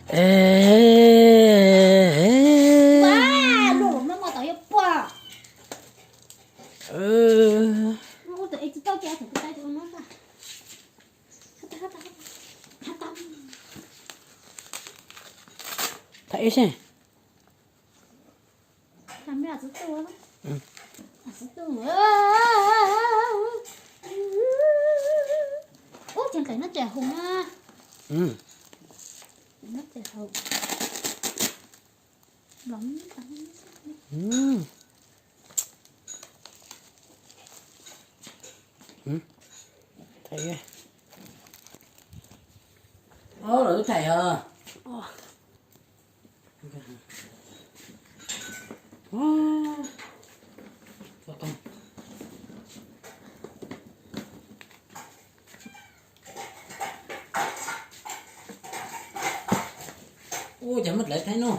Ua, luaj los maj maj tau yuav pua. Ua tus es tsis tau kiag tus tais tus no. Tham ib seb. Ub, ces nqes no ces hum na. Tham, lawv tham os. Ua cas muab dlawb thaij no.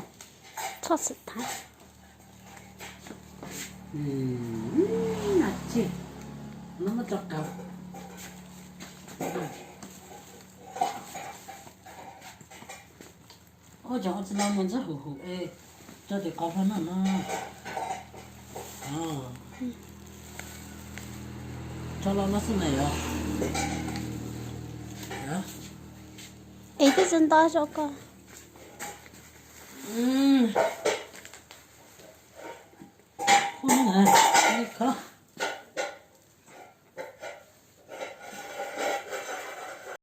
Txhob xwm thaij. Tsis, no muab tso kav. Ua cas ua tsis los mus ntxub hum hum es tso tim qhov hlo no no. Tso los no xwb na yog. Es twb tsis nto zoo koj. Ub, li ko.